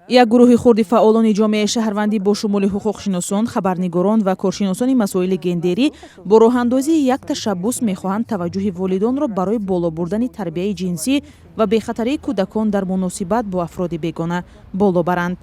Як гурӯҳи хурди фаъолони ҷомеаи шаҳрвандӣ бо шумули ҳуқуқшиносон, хабарнигорон ва коршиносони масоили гендерӣ бо роҳандозии як ташаббус мехоҳанд таваҷҷӯҳи волидонро барои боло бурдани тарбияи ҷинсӣ ва бехатарии кӯдакон дар муносибат бо афроди бегона боло баранд.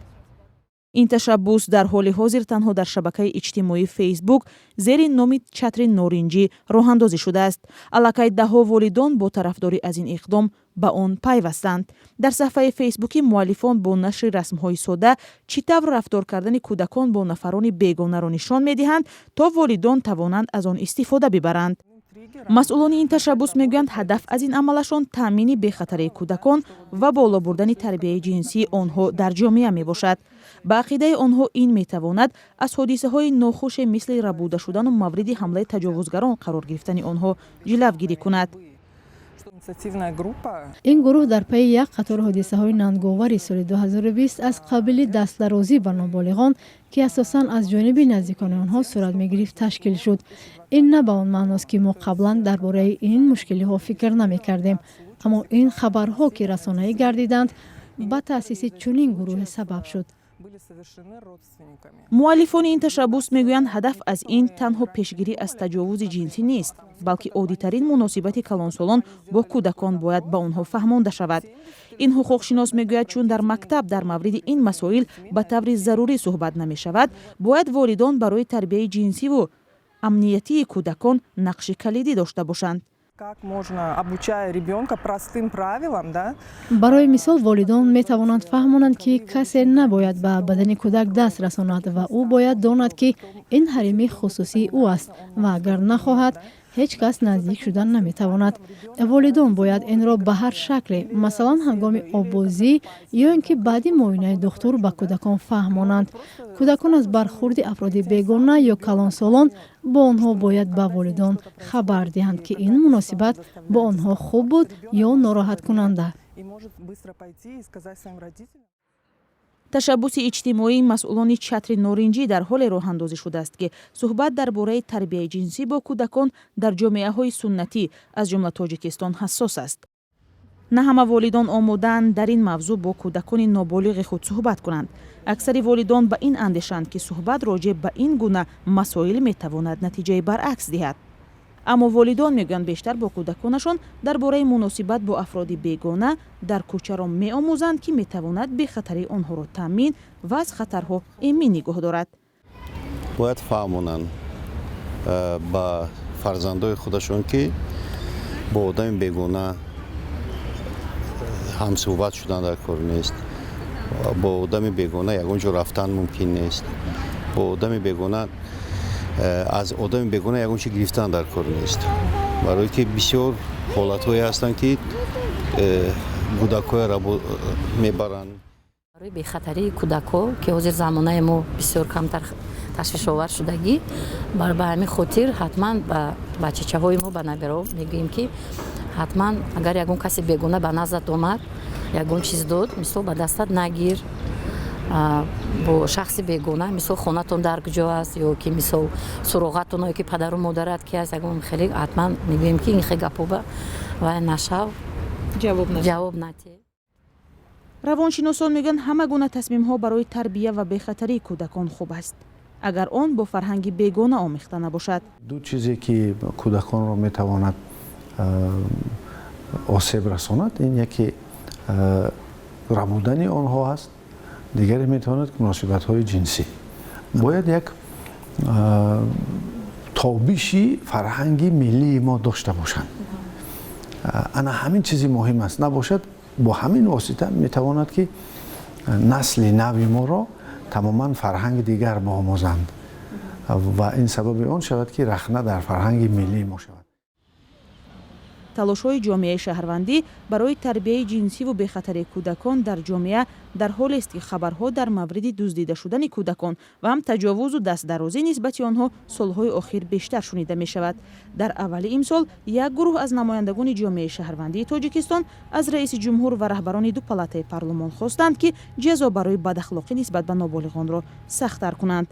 Ин ташаббус дар ҳоли ҳозир танҳо дар шабакаи иҷтимоии Фейсбук зери номи «Чатри норанҷӣ» роҳандозӣ шудааст. Аллакай даҳҳо волидон бо тарафдорӣ аз ин иқдом ба он пайвастанд. Дар саҳфаи фейсбукӣ муаллифон бо нашри расмҳои сода чӣ тавр рафтор кардани кӯдакон бо нафарони бегонаро нишон медиҳанд, то волидон тавонанд аз он истифода бибаранд. Масъулони ин ташаббус мегӯянд, ҳадаф аз ин амалашон таъмини бехатарии кӯдакон ва боло бурдани тарбияи ҷинсии онҳо дар ҷомеа мебошад. Ба ақидаи онҳо, ин метавонад аз ҳодисаҳои нохуше, мисли рабуда шудану мавриди ҳамлаи таҷовузгарон қарор гирифтани онҳо, ҷилавгирӣ кунад. Ин гурӯҳ дар пайи як қатор ҳодисаҳои нанговари соли 2020 аз қабили дастдарозӣ ба ноболиғон, ки асосан аз ҷониби наздикони онҳо сурат мегирифт, ташкил шуд. Ин на ба он маъност, ки мо қаблан дар бораи ин мушкилиҳо фикр намекардем, аммо ин хабарҳо, ки расонаӣ гардиданд, ба таъсиси чунин гурӯҳе сабаб шуд. Муаллифони ин ташаббус мегӯянд, ҳадаф аз ин танҳо пешгирӣ аз таҷовузи ҷинсӣ нест, балки оддитарин муносибати калонсолон бо кӯдакон бояд ба онҳо фаҳмонда шавад. Ин ҳуқуқшинос мегӯяд, чун дар мактаб дар мавриди ин масоил ба таври зарурӣ суҳбат намешавад, бояд волидон барои тарбияи ҷинсиву амниятии кӯдакон нақши калидӣ дошта бошанд. Как можно, обучая ребенка простым правилам, да? Барои мисол, волидон метавонанд фаҳмонанд, ки касе набояд ба бадани кӯдак даст расонад ва ӯ бояд донад, ки ин ҳарими хусусии ӯ аст ва агар нахоҳад, ҳеҷ кас наздик шудан наметавонад. Волидон бояд инро ба ҳар шакле, масалан, ҳангоми оббозӣ ё ин ки баъди муоинаи духтур, ба кӯдакон фаҳмонанд. Кӯдакон аз бархурди афроди бегона ё калонсолон бо онҳо бояд ба волидон хабар диҳанд, ки ин муносибат бо онҳо хуб буд ё нороҳаткунанда. И может быстро пойти и сказать своим родителям. Ташаббуси иҷтимоии масъулони «Чатри норинҷӣ» дар ҳоле роҳандозӣ шудааст, ки суҳбат дар бораи тарбияи ҷинсӣ бо кӯдакон дар ҷомеаҳои суннатӣ, аз ҷумла Тоҷикистон, ҳассос аст. На ҳама волидон омодаанд дар ин мавзӯъ бо кӯдакони ноболиғи худ суҳбат кунанд. Аксари волидон ба ин андешанд, ки суҳбат роҷеъ ба ин гуна масоил метавонад натиҷаи баръакс диҳад. Аммо волидон мегӯянд, бештар бо кӯдаконашон дар бораи муносибат бо афроди бегона дар кӯчаро меомӯзанд, ки метавонад бехатарии онҳоро таъмин ва аз хатарҳо эмин нигоҳ дорад. Бояд фаҳмонанд ба фарзандои худашон, ки бо одами бегона ҳамсӯҳбат шудан дар кор нест, бо одами бегона ягон ҷо рафтан мумкин нест, бо одами бегона, аз одами бегона ягон чи гирифтан дар кор нест, барое ки бисёр ҳолатҳое ҳастанд, ки кӯдакҳояро мебаранд. Барои бехатарии кӯдакҳо, ки ҳозир замонаи мо бисёр камтар ташвишовар шудагӣ, ба ҳамин хотир ҳатман ба бачачаҳои мо, ба набираҳо мегӯем, ки ҳатман агар ягон касе бегона ба наздат омад, ягон чиз дод, мисол, ба дастат нагир. Бо шахси бегона, мисол, хонатон дар куҷо аст ё ки, мисол, суроғатон ё ки падару модарат ки аст, ягон хеле ҳатман мегӯем, ки ин хел гапҳо вай нашав, ҷавоб натиҳ. Равоншиносон мегӯянд, ҳама гуна тасмимҳо барои тарбия ва бехатарии кӯдакон хуб аст, агар он бо фарҳанги бегона омехта набошад. Ду чизе, ки кӯдаконро метавонад осеб расонад, ин яке рабудани онҳо аст, дигаре метавонад муносибатҳои ҷинсӣ. Бояд як тобиши фарҳанги миллии мо дошта бошанд. Ана ҳамин чизи муҳим аст. Набошад, бо ҳамин восита метавонад, ки насли нави моро тамоман фарҳанги дигар биомӯзанд ва ин сабаби он шавад, ки рахна дар фарҳанги миллии мо шавад. Талошҳои ҷомеаи шаҳрвандӣ барои тарбияи ҷинсиву бехатарии кӯдакон дар ҷомеа дар ҳолест, ки хабарҳо дар мавриди дуздида шудани кӯдакон ва ҳам таҷовузу дастдарозӣ нисбати онҳо солҳои охир бештар шунида мешавад. Дар аввали имсол як гурӯҳ аз намояндагони ҷомеаи шаҳрвандии Тоҷикистон аз раиси ҷумҳур ва раҳбарони ду палатаи парлумон хостанд, ки ҷазо барои бадахлоқӣ нисбат ба ноболиғонро сахттар кунанд.